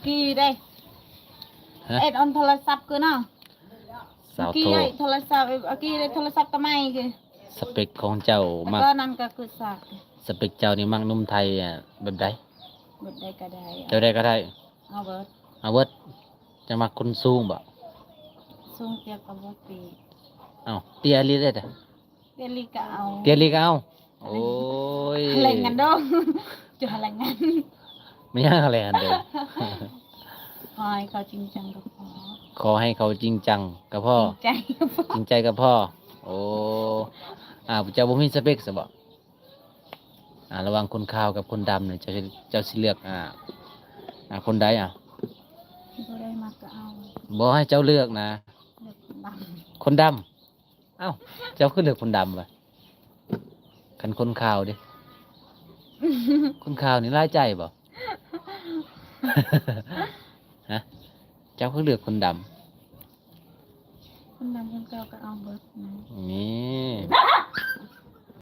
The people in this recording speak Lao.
ກີ້ເດ້ ຮະ? ເອັດອອນໂທລະສັບຄືເນາະ ສາວ ກີ້ ໂທ ໃຫ້ໂທລະສັບ ເອີ ກີ້ໄດ້ໂທລະສັບໂຕໃໝ່ຄື ສະເປັກຂອງເຈົ້າ ແລ້ວ ມັກ ກໍນັ້ນກໍຄືສັກ ສະເປັກເຈົ້ານີ້ມັກໜຸ່ມໄທ ອາ ແບບໃດ? ແບບໃດກໍໄດ້ ແບບໃດກໍໄດ້ ເອົາເບິດ ເອົາເບິດ. ເຈົ້າມັກຄົນສູງບໍ່? ສູງເຕີບກໍບໍ່ຕິດ. ເອົ້າ ເຕີຍອີ່ຫຼີເດ້? ເຕີຍອີ່ຫຼີກໍເອົາ ເຕີຍອີ່ຫຼີກໍເອົາ. ໂອ້ຍ ແລງງານດອງ ຈະແລງງານ ແມ່ນຫຍັງແລງງານດອງ? ຂໍໃຫ້ເຂົາຈິງຈັງກໍພໍ ຂໍໃຫ້ເຂົາຈິງຈັງກໍພໍ ຈິງໃຈກໍພໍ ຈິງໃຈກໍພໍ. ໂອ້ ອ່າ ເຈົ້າບໍ່ມີສະເປັກຊະບໍ? ອ່າ ລະຫວ່າງຄົນຂາວກັບຄົນດຳນີ້ ເຈົ້າ ເຈົ້າຊິເລືອກ ອ່າ ອ່າ ຄົນໃດ? ອ່າ ຜູ້ໃດມັກກໍເອົາ ບໍ່ໃຫ້ເຈົ້າເລືອກນະ ເລືອກຄົນດຳ ຄົນດຳ. ເອົ້າ ເຈົ້າຄືເລືອກຄົນດຳວະ? ຄັນຄົນຂາວເດ? ຄົນຂາວນີ້ຫຼາຍໃຈບໍ? ຮະ? ເຈົ້າຄືເລືອກຄົນດຳ? ຄົນດຳຄົນຂາວກໍເອົາເບິດນະ ນີ້